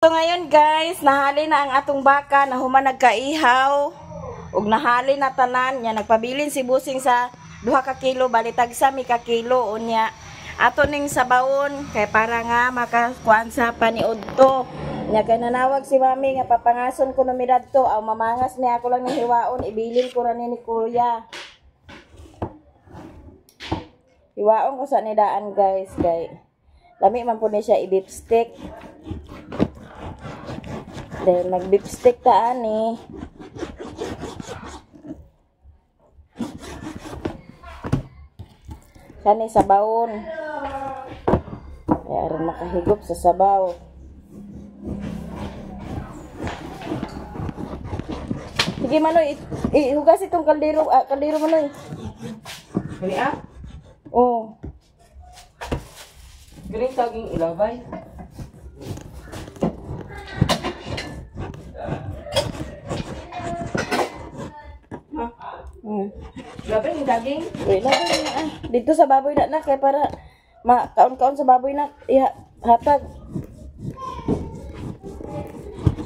Ito ngayon guys, nahali na ang atong baka, nahuman nagkaihaw ug nahali na tanan nya, nagpabilin si Busing sa 2 ka kilo, bali tagsa mi ka kilo unya. Ato ning sabawon kay para nga makakuan sa paniudto. Nya kay nanawag si Mami nga papangason ko no mi dadto, aw mamangas niya ako lang ning hiwaon, ibilin ko ra ni Kuya. Hiwaon ko sa nidaan guys kay lami man pud ni siya i-beef stick. Then mag-beef stick ta ani. Kani sabawon. Kaya aron makahigop sa sabaw. Sige Manoy, ihugas itong kaldero, kaldero Manoy. Kani ah? Oh. Galing saging ilabay. Labay ni daging. Wait, labay na ah. Dito sa baboy na na kay para makaon-kaon sa baboy na iha, hatag.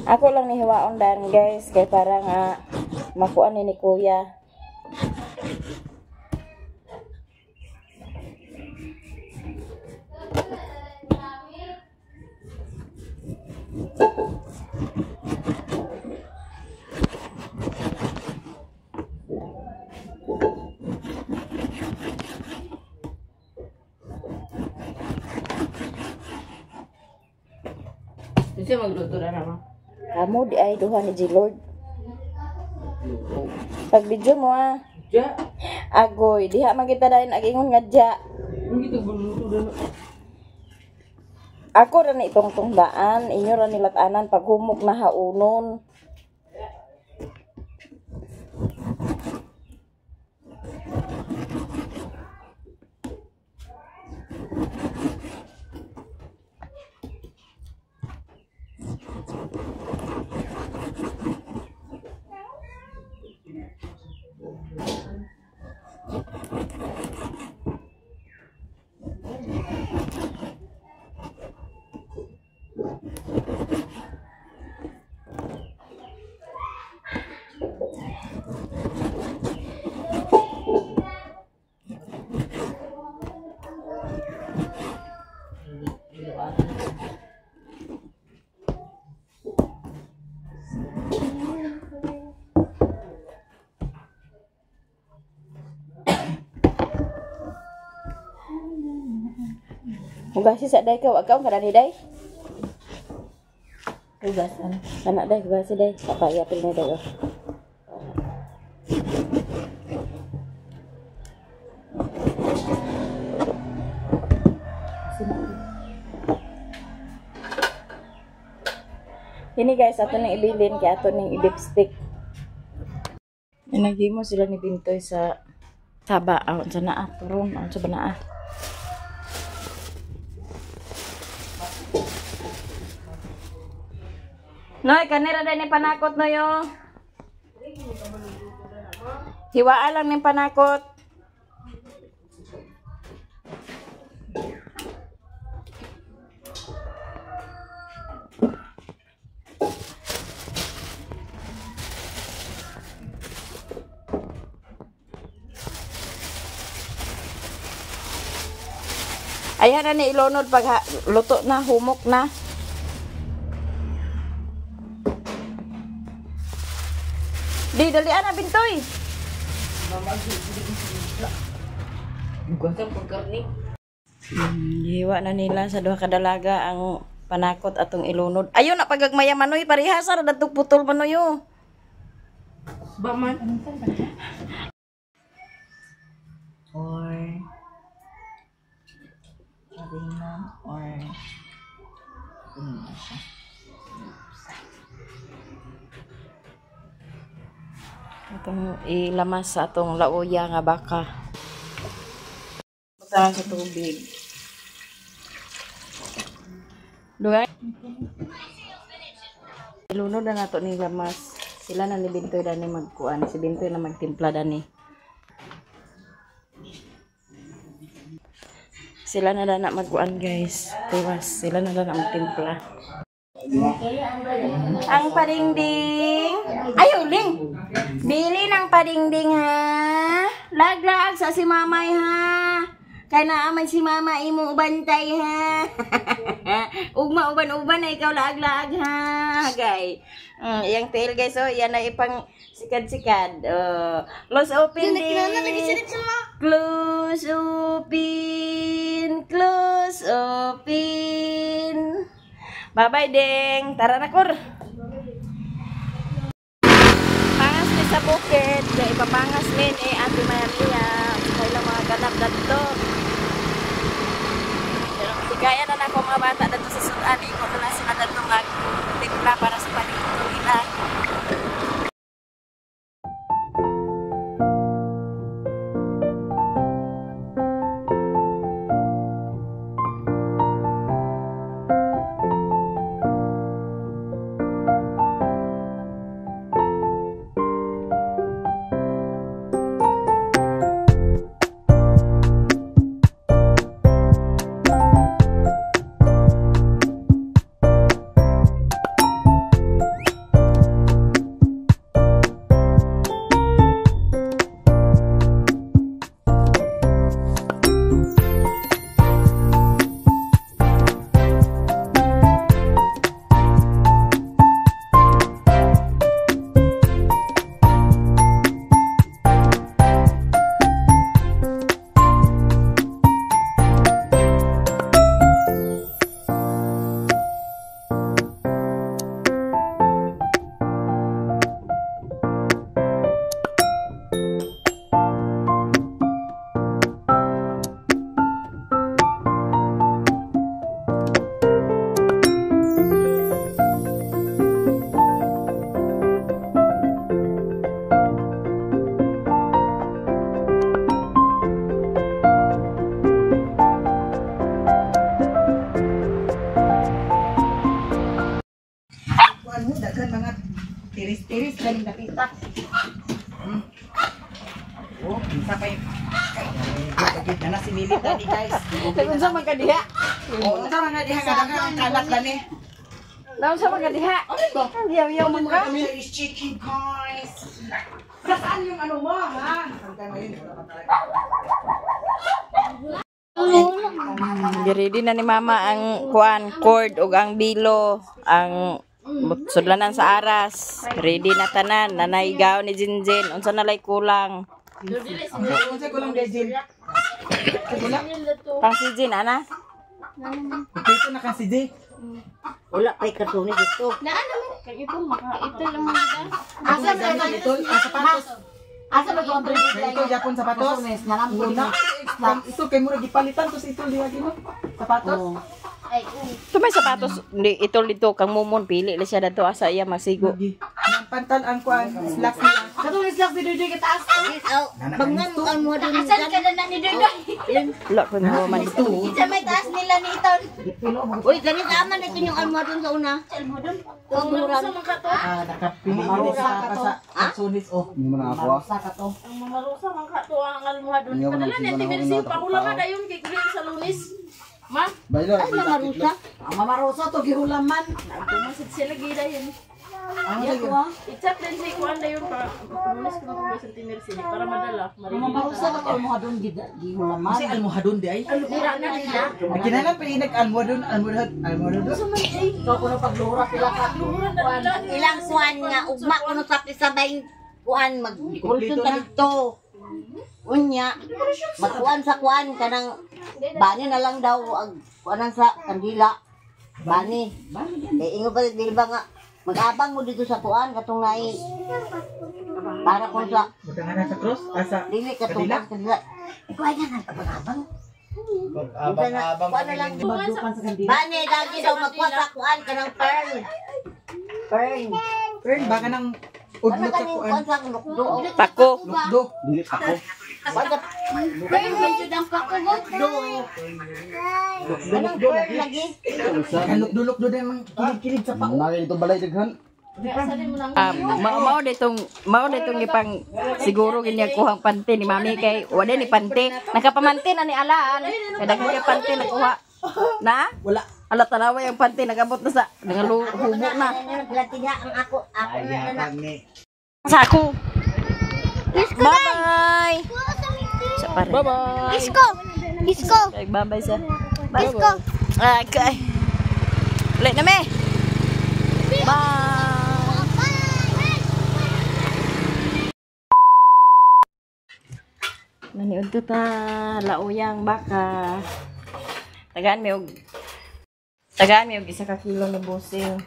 Ako lang ni hiwaon dan guys kay para nga makuan ni Kuya. Kasi magluto na naman. Amo di ay duha ni G Lord. Pag video mo ah. Ja. Agoy, diha man kita dayon agingon nga ja. Ako ra ni itong tungdaan, inyo ra ni latanan pag humok na haunon. Hugasi sa day ka, wag ka kadani day. Hugasan. Kana day, hugasi day. Papaya pil na day. Oh. Kini guys, ato ning ibilin kay ato ning i-beef stick. Naghimo sila ni Bintoy sa saba, aon sa naa, turon, aon sa banaa. Noy, kanira din ni panakot no yo. Hiwaan lang ni panakot. Ayan na ni ilunod pag luto na, humok na. Di, dalian na, Bintoy. Hiwa na nila sa duha ka dalaga ang panakot atong ilunod. Ayun na pagagmaya Manoy, parehasa ra dadtong putol Manoy oh. Ba man. Or harina or siya. Atong ilamas sa atong lauya nga baka. Butahan sa tubig. Dugay. Ilunod na nato ni lamas. Sila na ni Bintoy dani magkuan. Si Bintoy na magtimpla dani. Sila na dana magkuan guys. Tiwas. Sila na dana magtimpla. Ang padingding. Ay, uling! Bili ng padingding, ha? Laglag sa si mamay, ha? Kaya naaman si mama imo ubantay, ha? Ugma, uban-uban na ikaw laag-laag, ha? Gay. Iyang tail, guys, oh. Yan na ipang sikad-sikad. Oh. Close open din. Close open. Close open. Bye-bye, Deng. Tara na, Kur. Pangas ni sa bukid. Kaya ipapangas min eh, Ate Maria. Sa ilang mga ganap dito. Pero kaya na na ako mga bata dito sa sudan. Ikaw na sila dito mag-timpla para sa paligid nila. Daghan mga tiris-tiris galing nakita. Oh, isa pa yun. Ay, na si Mimi tani, guys. Unsa man ka diha? Oh, unsa man ka diha nga daghan ang kalat gani. Unsa man ka diha? Yaw-yaw man ka. Is chicken, guys. Saan yung ano mo, ha? Hanggang ngayon wala pa talaga. Ready na ni Mama ang kuan cord ug ang bilo, ang sudlanan sa aras. Ready na tanan, nanay gaw ni Jinjin. Unsa na lay kulang? Unsa kulang kay Jin? Kulang? Pang si Jin, ana? Dito na kasi Jin. Wala kay kartoni dito. Ito lang mga. Asa sa ito? Sapatos. Asa ba yung Ito Japon sapatos. Una. Ito kay mura gipalitan to sa ito liha gino. Sapatos. Ito may sapatos ni ito dito kang mumon pili lang siya dadto asa iya masigo. Ang pantal ang kuan slacks niya. Katong slacks ni Dudoy kataas. Bangan mo ang mga dun. Asan ka na ni Dudoy? Wala ko na man dito. Sa may taas nila ni Iton. Uy, ganit aman ito yung almohadon sa una. Almohadon? Ang mura. Ah, nakapili ni sa pa sa sunis oh. Hindi mo na ako ah. Ang mamarusa man ka to ang almohadon. Hindi mo na Padala ni Ate Mercy, pahula ka dayon kay Kuya sa Lunes. Ma, Bailo. Ay, mamarusa. Ang mamarusa to gihulaman. tumasid sila gida yun. Ang sige. I-chat din si Kuan dayon pa. Lunes ko na sa Ate Mercy para madala. Mamarusa ka to almohadon gihulaman. Kasi almohadon di ay. Mura na nila. Kinahanglan pa inag almohadon, almohadon, almohadon. Ikaw kuno pagluhura pila ka. Ilang kuan nga ugma kuno sa sabay kuan mag Kompleto ta na. dito. Unya, magkuan sa kuan kanang bani na lang daw ang kuanan sa kandila. Bani. Eh ingo pa dili ba nga mag-abang mo dito sa kuan katong naay para kung sa Butangan na sa cross asa. dili katong Kandila? kandila. Ikaw ay nga abang-abang. Abang-abang Kuan na lang. Bani lagi daw magkuan sa kuan kanang pearl. Pearl. Fern baka nang Ano udlot sa kaning kuan. kuan sa lukdo? Pako. Lukdo. Dili ako. Kuan sa Pearl, medyo ng lukdo. Anong pearl lagi? Ang lukdo lukdo din mang kilig-kilig sa pao. Nagay ito balay daghan. Mao mao ditong ipang siguro ginya kuhang pante ni mami kay wala ni pante. Nakapamante na ni alaan. Kay daghan kay pante nakuha. Na? Wala. Hala, tanaway ang panty. Nagabot na sa... Nangaluhubo na. Ang ako, ako na na. Sako. Bye-bye. Bye-bye. Isko. Isko. Bye-bye sa. Isko. Okay. Ulit na me. Bye. Naniud to ta lauyang baka. Tagaan mi og isa ka kilo ni busing.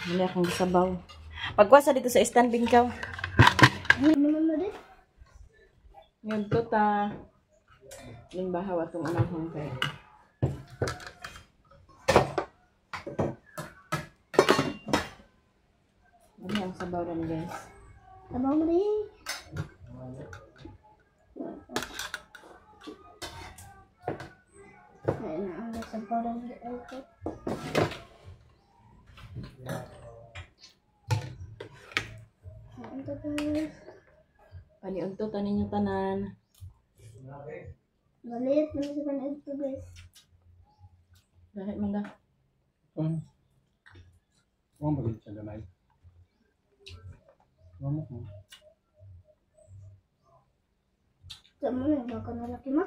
Muli akong gisabaw. Pagkuha dito sa stand bingkaw. Niud to ta. Ning bahaw atong unahon kay. Ano ang sabaw rin guys? Sabaw mo rin. Ayun na ang sabaw rin. Paniudto tanin yung tanan. Maliit naman sa paniudto guys. Dahil man da. Huwag magiging sa gamay. Huwag mo ko. Sa mo na, baka nalaki ma.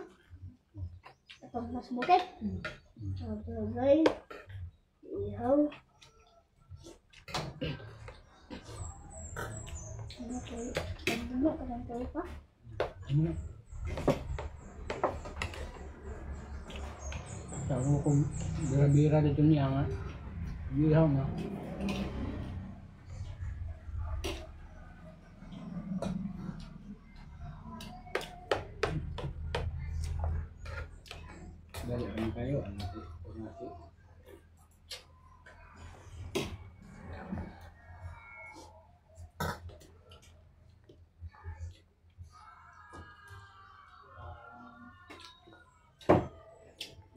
Ito, mas bukit. Sabay. Ihaw. Ano to? Ano ka lang tayo pa? Ano? Sabi ko, bira-bira dito niya nga. Ihaw na. Dali, ano kayo? Ano nasi?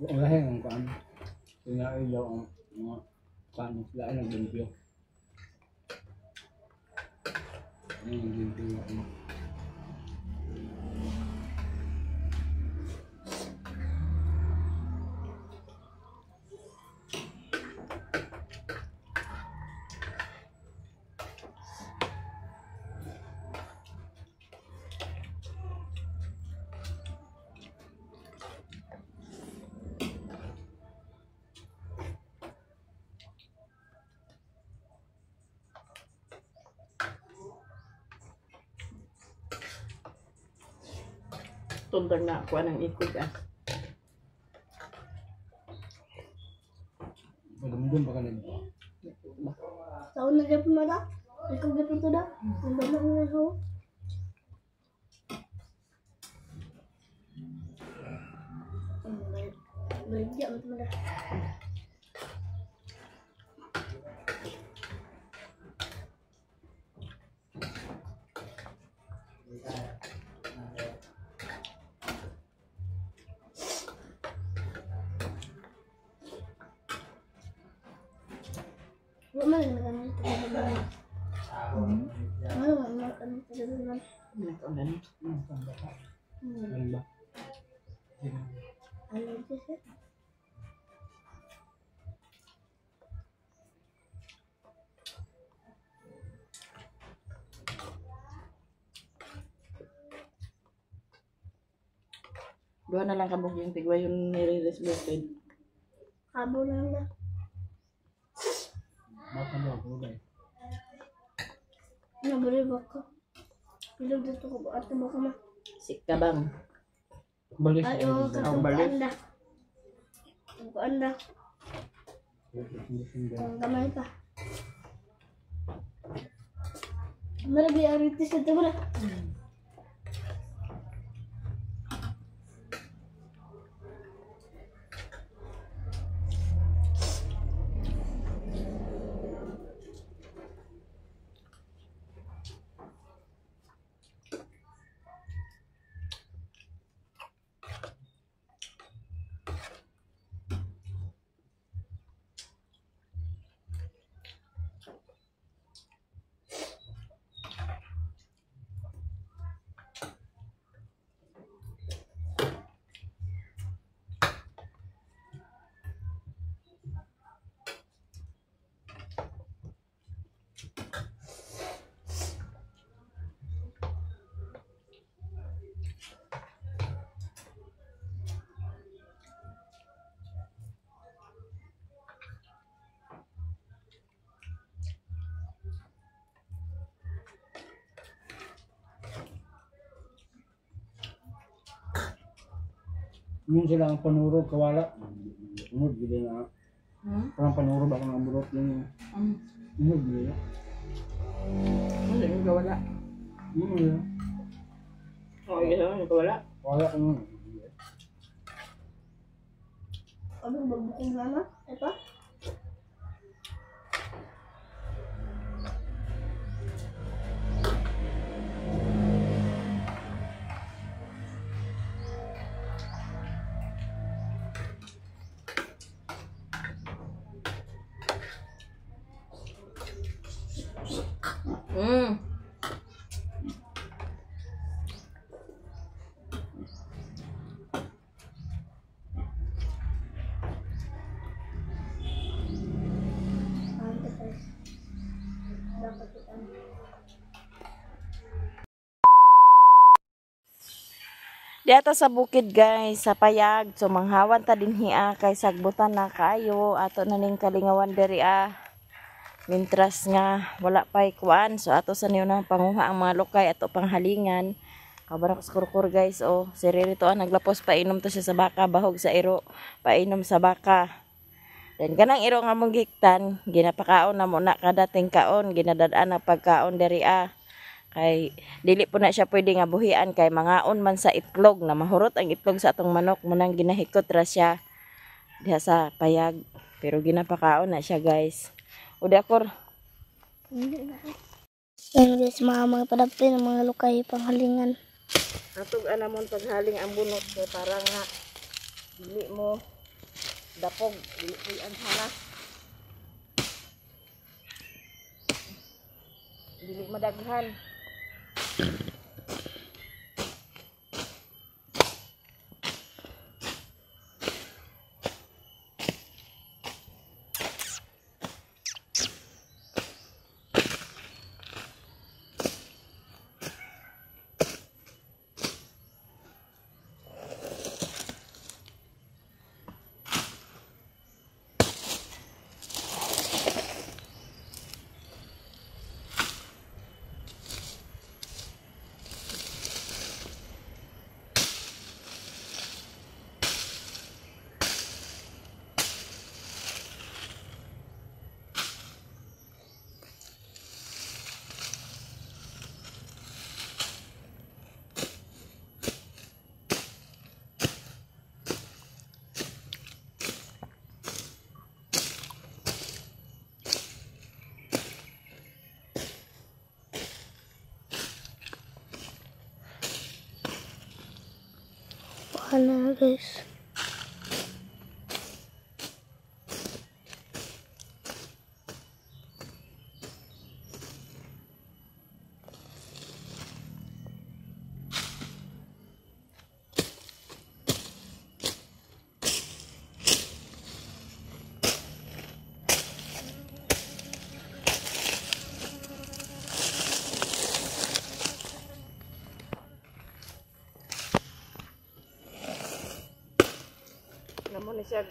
Ulahin ang kuan. Sinain daw ang mga paano sila ay naglimpyo. Ano yung naglimpyo ano? Tundar na ako ng ikog ah. Madumdum ba ka nag... Taon na dyan pumada. Ikaw gapon to da. Ang dami ko na ho. Baligya mo tumada. Wala man nagano talaga. Wala man ano talaga. Nagkaunan. Ano ba? Ano ito siya? Duha na lang kabog yung tigwa yung nire-release bukid. Kabo na lang na. Baka ba ako ba? Nabali baka. Bilog dito ko ato baka ma. Sikabang. Balis. Ay, oo, Oh, balis. katong anda. Anda. Ang gamay pa. Marami aritis na ito. Yun sila ang panurog kawala. Unod gid na. Parang panurog ako ng amurot yun. Unod gid na. Ano yung gawala? Yun. Oo, yun yung gawala. Wala ko nun. Ano magbukong na na? Ito? Diata sa bukid guys, sa payag, so manghawan ta dinhi kay sagbutan na kaayo ato na ning kalingawan diri Mintras nga wala pay kuan, so ato sa niyo na panguha ang mga lukay ato panghalingan. Kabarak sa kurkur guys, oh si Riri to naglapos painom to siya sa baka, bahog sa iro, painom sa baka. Then kanang iro nga mong giktan, ginapakaon na mo na kadating kaon, ginadad-an na pagkaon diri Kay dili po na siya pwede nga buhian kay mangaon man sa itlog na mahurot ang itlog sa atong manok, munang ginahikot ra siya diha sa payag, pero ginapakaon na siya guys. O di akor. Yan guys, mga padapin ng mga lukay panghalingan. Atog anamon paghaling ang bunot kay para nga dili mo dapog, dili puy ang halas. Dili madaghan. Ano guys? Namo ni siya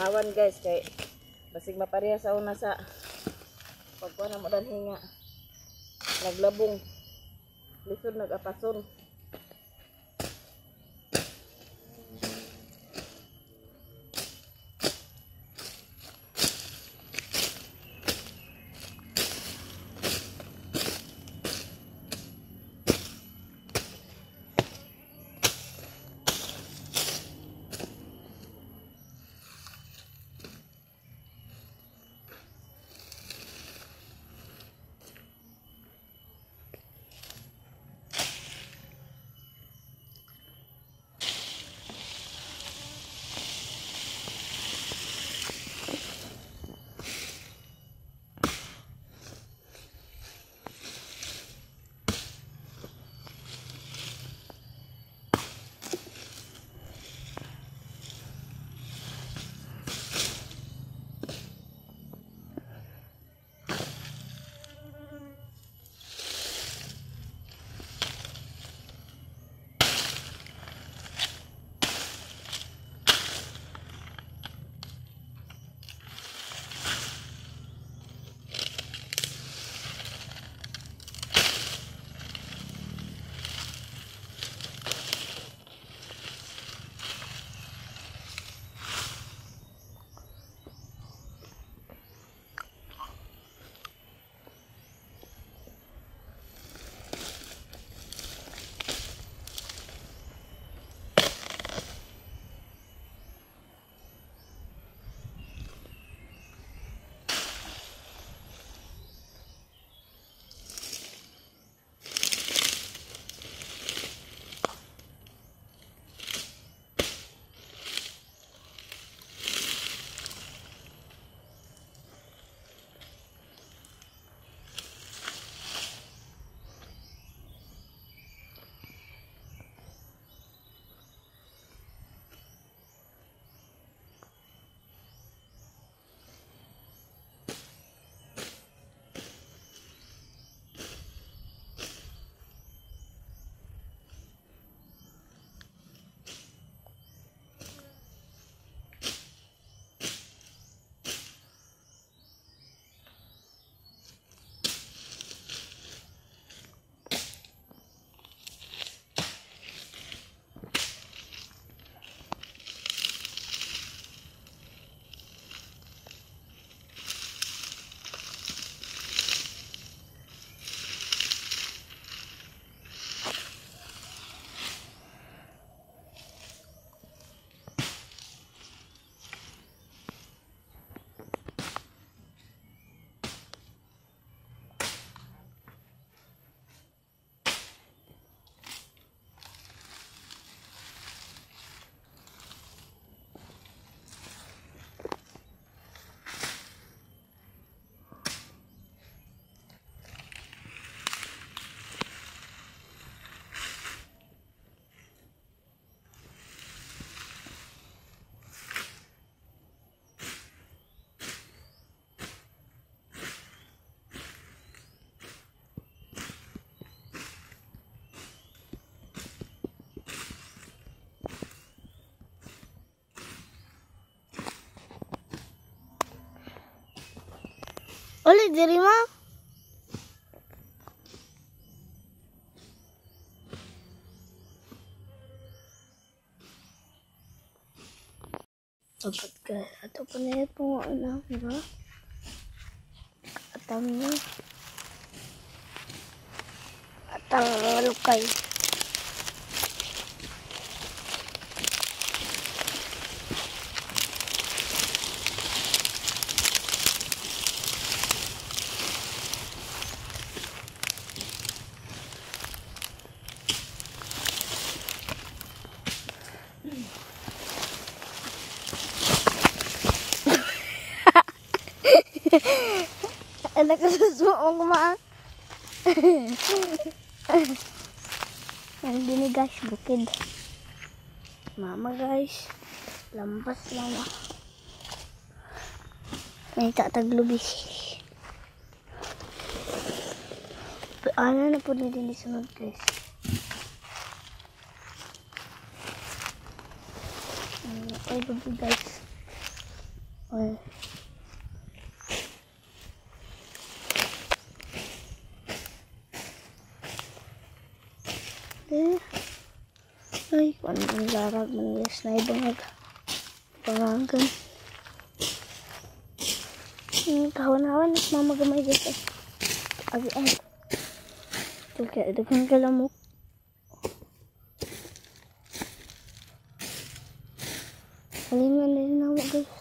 hawan guys kay basig mapareha sa una sa pagkuha na mo danhi nga naglabong lisod nag-apason. Uli diri ma. Dapat guys, ato pa na ito ano, diba? Atang na. Atang lukay. Nakasusuong kumaan. Ang dini guys, bukid. Mama guys, lampas lang. May tataglubi. Ano na po ni dini sunod guys. Ay, lubi guys. Ay. Ay, kung anong larag man guys na ibangag. Bangagan. Kawan-hawan, mama gamay guys. Agi ay. Kaya daghang kalamok. Halingan din na ako guys.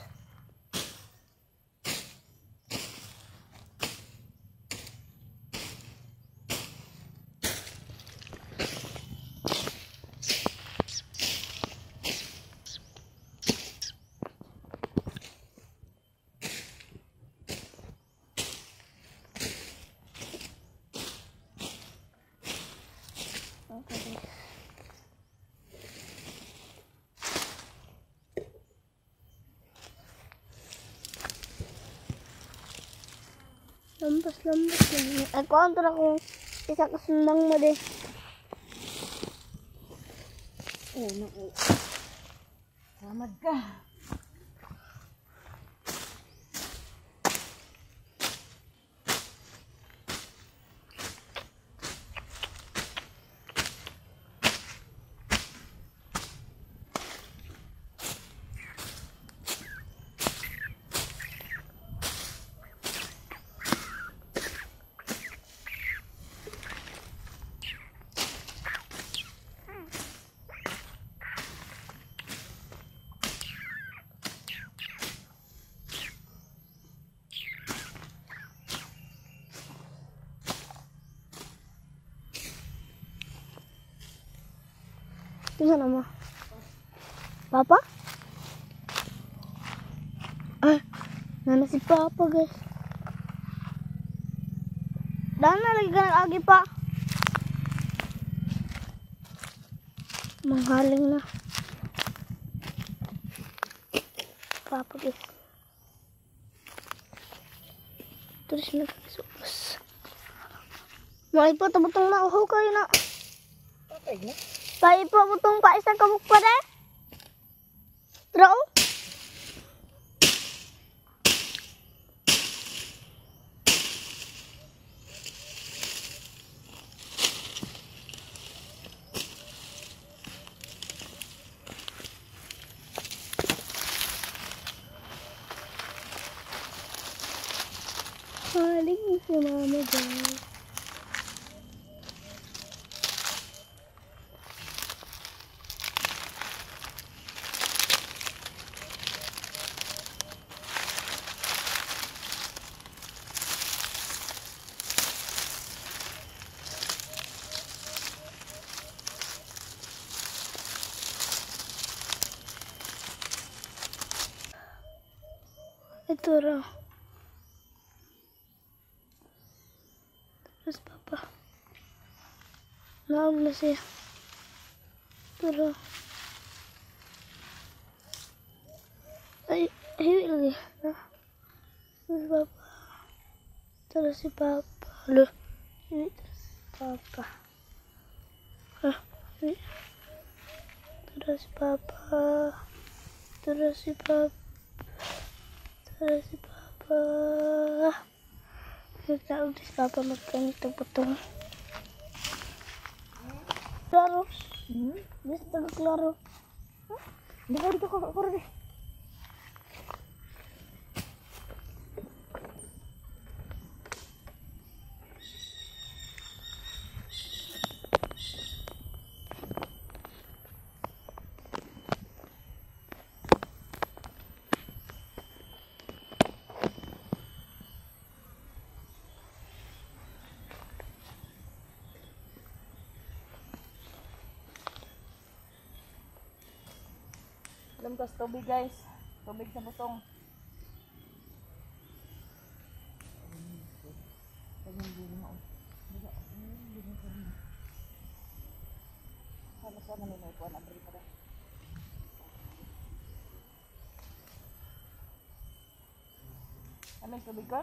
Okay. Lampas, lampas. Ay, kontra kung isa kasundang mo din. Oh, no. Samad ka. Kinsa na mo? Papa? Ay, nana si Papa guys. Dana lagi ka nag-agi pa. Manghaling na. Papa guys. Terus nagkasubos. Maipo, tabutong na uho kayo na. Patay na. Paipo butong pa isang kabuk pa de. Draw. Haling si mama guys. Ito raw. Terus papa. Naog na siya. Ito raw. Ay, ay, lagi. Terus papa. Terus si papa. Loh. Ini terus papa. Ah, ini. Terus papa. Terus si papa. Terus si papa. Nagtaog si Papa magkanito butong. Klaro. Gusto ko klaro. Dito ko ko. Lampas tubig guys. Tubig sa butong. Ano tubig ko?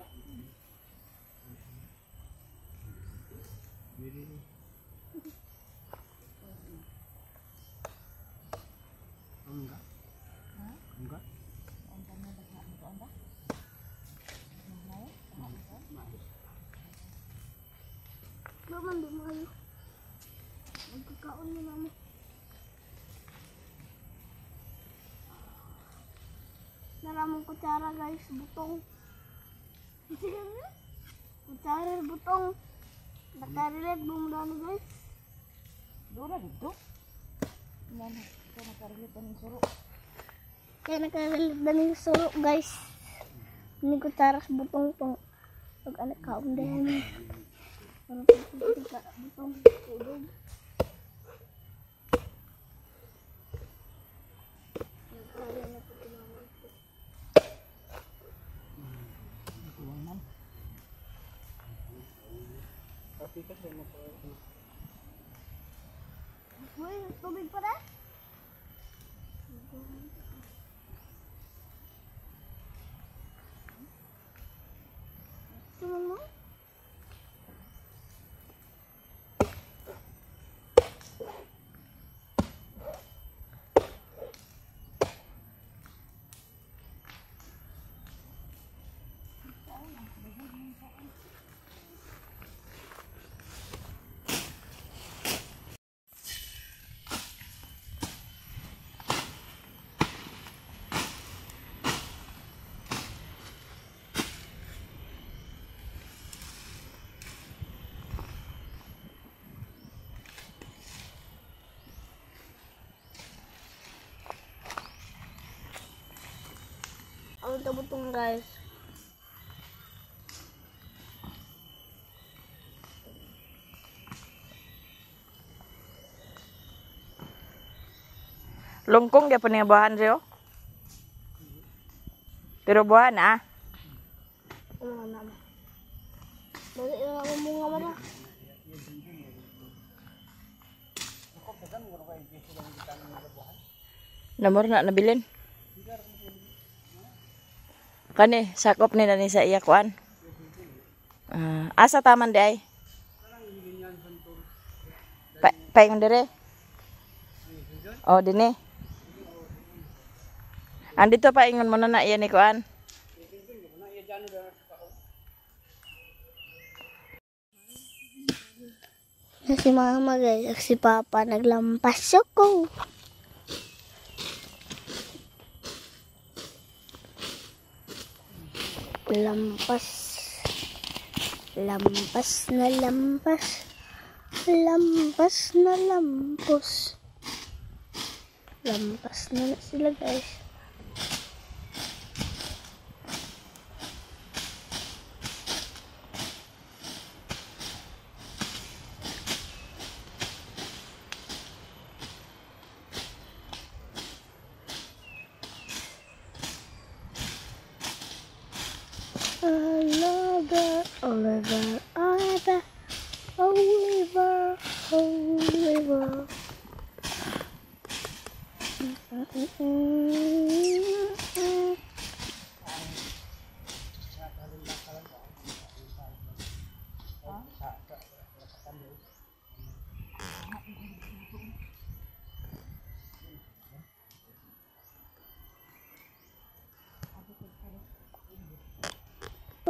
Enggak. Enggak. Mama, lumayo. Magkakaon ni mama. Naramong kutsara guys, butong. Kutsara butong. Nakarelate bumudano guys. Dura dito. Nana, kaya nakarelate na suro. Kaya nakarelate na ng suro guys. Hindi kutsara sa butong pang pag anak kaon din. Butong tubig. Uy, tubig pa na? Tingnan mo. Ang tabutong guys. Lungkong gyapon niya buhan siyo. Pero buhan ah. Ano naman? Dali na ako bunga ba na? Namor na nabilin. Kani sakop nila ni sa iya kuan. Asa taman di ay? Paingon dire. Oh, dini. Andito paingon mo na iya ni kuan. Si mama guys, si papa naglampas ako. Lampas. Lampas na lampas. Lampas na lampos. Lampas na sila guys. Another Oliver, Oliver, Oliver, Oliver.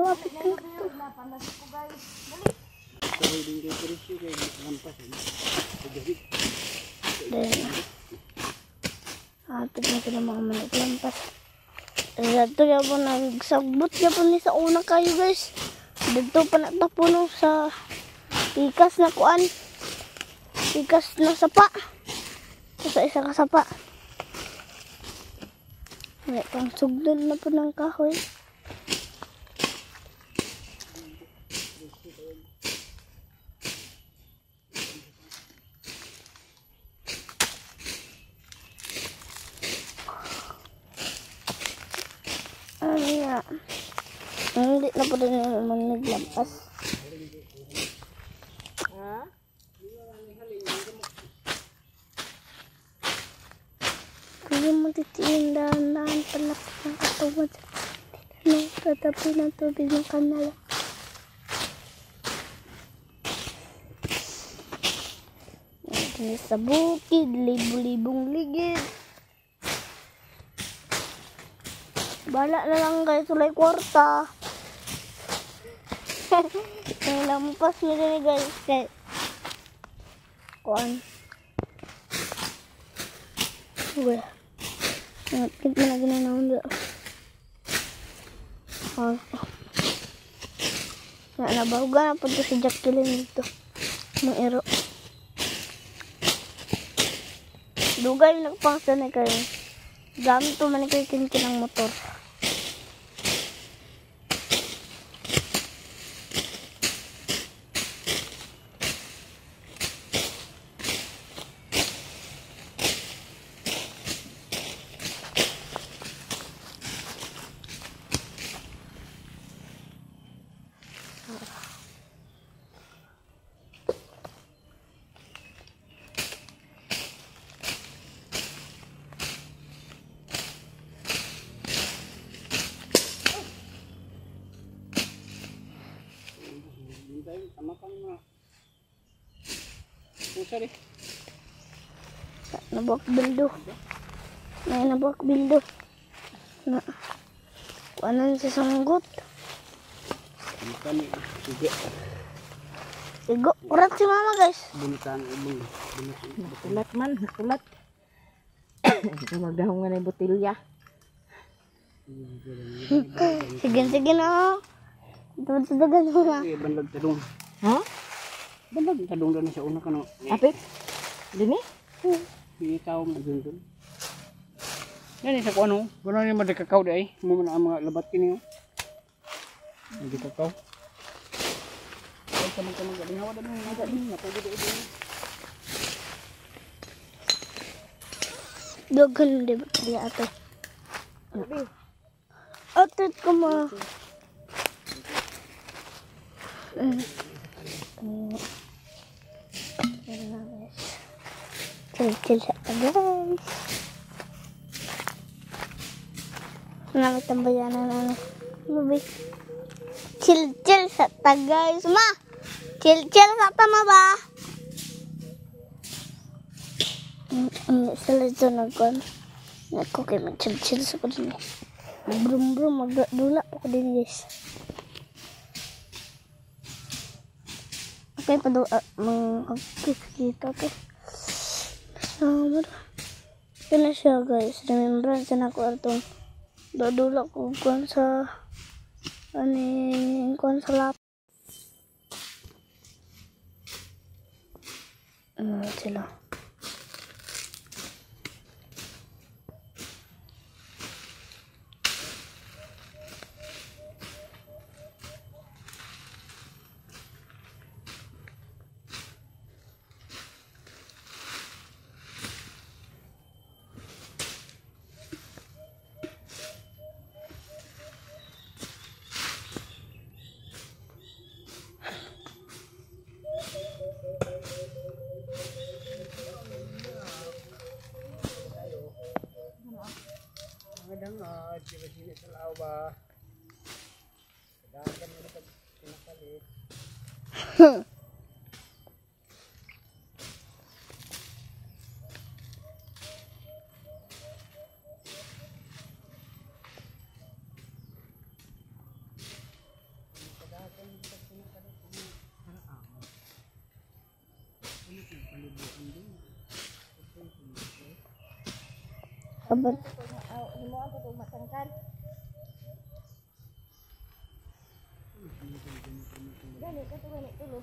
Lapit ng kato. Then, apit na sila mga manok lampas. Dito ya po nagsagbot ya po ni sa una kayo guys. Dito pa natapuno sa pikas na kuan. Pikas na sapa. Sa isa ka sapa. May pang sugdon na po ng kahoy. Ay, hindi na po rin naman naglampas. Ha? Kaya matitiin dahan-dahan palapit ng katawan sa tatapi ng tubig ng kanal. Dito sa bukid, libo-libong ligid. Bala na lang guys, tulay kwarta. Lampas nila ni guys. Kay kuan. Wala. Ngit na ginanaon do. Oh. Na nabahugan na po to si Jacqueline dito. Mga ero. Dugay nagpangsanay kayo. Gamit to man kay kinkin ang motor. Nabak bildo. May nabak bildo. Na. Kuanan sa sanggot. Igo, urat si mama guys. Nakulat man, nakulat. Magdahong nga na yung botilya. Sige, sige na. Tawad sa dagan mo na. Banlag talong. Ha? Banlag talong doon sa una ka no. Apit? Dini? Ikaw magdundun. Yan sa kuano, gano'n yung madikakaw di ay. Mo man ang mga labat kini. Madikakaw. Ay tamang-tamang galing hawa dali nga napugod do. Daghan di ba di ate. Ate ko ma. Chill sa guys. Namit ang bayanan ano. Lubi. Chill chill sa ta guys. Ma. Chill chill sa ta ma ba? Sila dito nagkuhan. Nagko kayo mag-chill chill sa ko din. Brum brum magdula ko din guys. Okay pa do mga kita to. Sama. Ito na siya guys. Remembrance na ako itong dodula ko kuan sa aning kuan sa lap. Sila. Abot. Himuan to og matangkad. Gani kato gani tulo.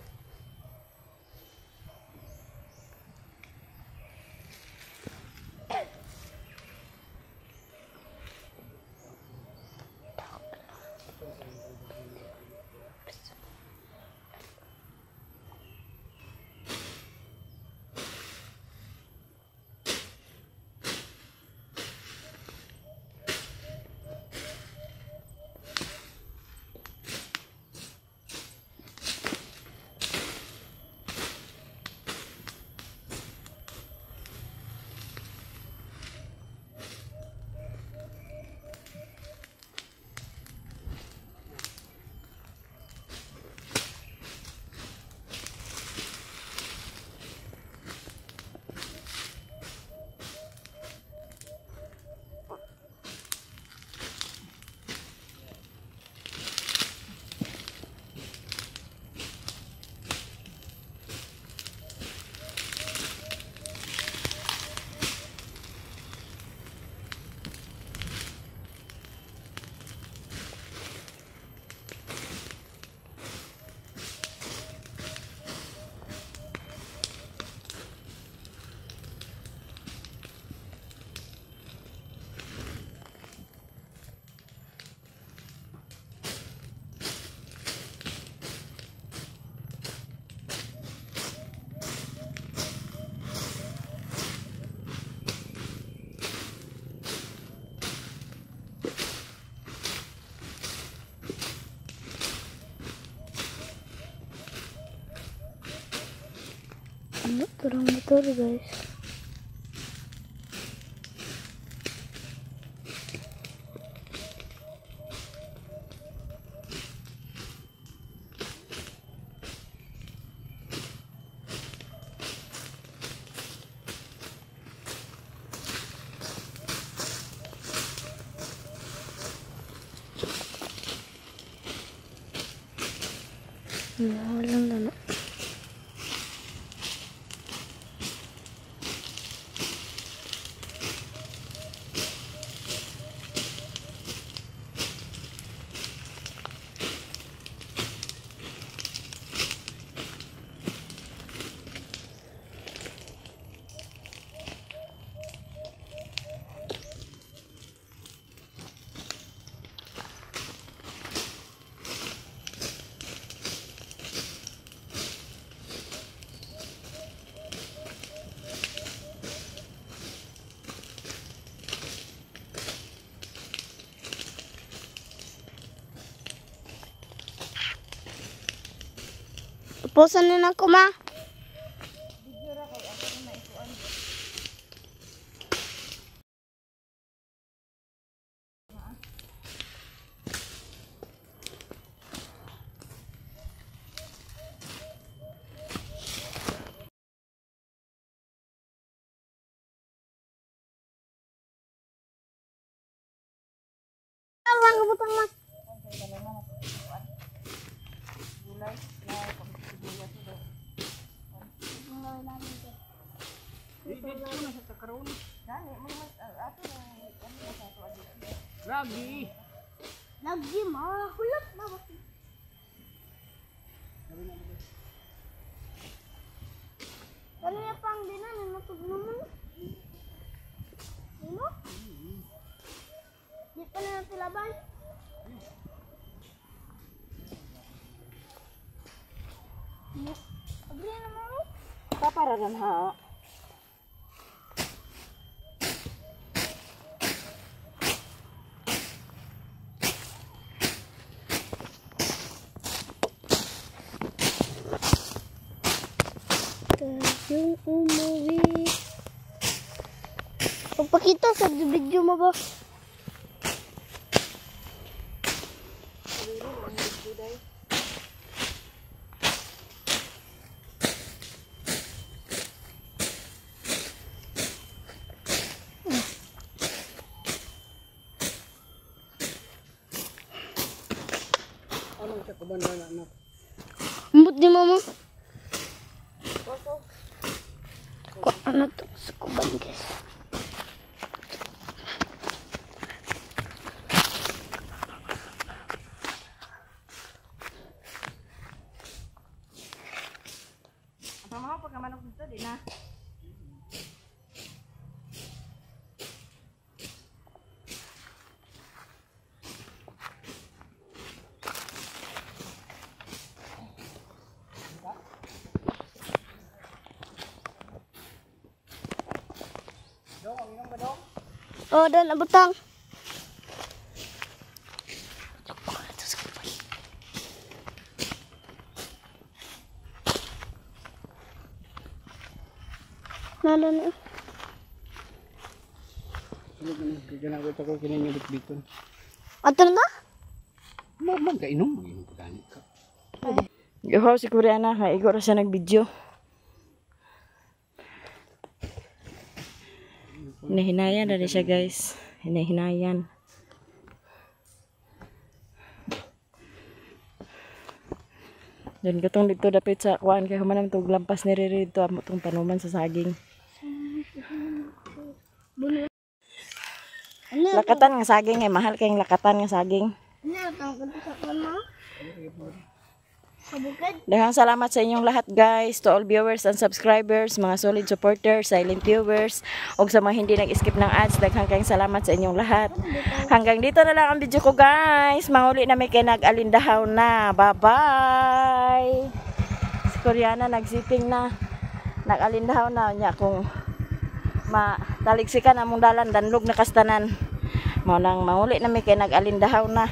Turang motor guys. Walang lana. Tapusan na ako, ma. Ang butang, ma. Lagi. Lagi ma, hulap na ba? Ano yung pang dinan? Ano naman? Ano? Di pa na natin laban? Abri na mo. Papararan ha. Tayong umuwi. Pagpakita sa video mo ba? Anong siya kuban na anak? Ambot di mama. Ano to sa kuban guys. Di na. Oh, dan abutang. Nada na. Ginagawa ko kini nga bitbiton. Ato na? Ma man ka inom, inom pa gani ka. Gihaw si Koreana, nga igo ra siya nag-video. Hinahinayan na rin siya, guys. Hinahinayan. Doon katong dito dapit sa kuan kay human tug lampas ni riri dito amo tong panuman sa saging. Ano? Lakatan nga saging eh mahal kayong lakatan nga saging. Ano atong kanto sa kuan mo? Sa bukid? Daghang salamat sa inyong lahat, guys, to all viewers and subscribers, mga solid supporters, silent viewers, ug sa mga hindi nag-skip ng ads, daghang kayong salamat sa inyong lahat. Hanggang dito na lang ang video ko, guys. Manguli na may kay nag-alindahaw na. Bye-bye! Si Koreana nagsiping na. Nag-alindahaw na niya kung mataliksikan among dalan danlog na kastanan. Mao nang manguli na may kay nag-alindahaw na.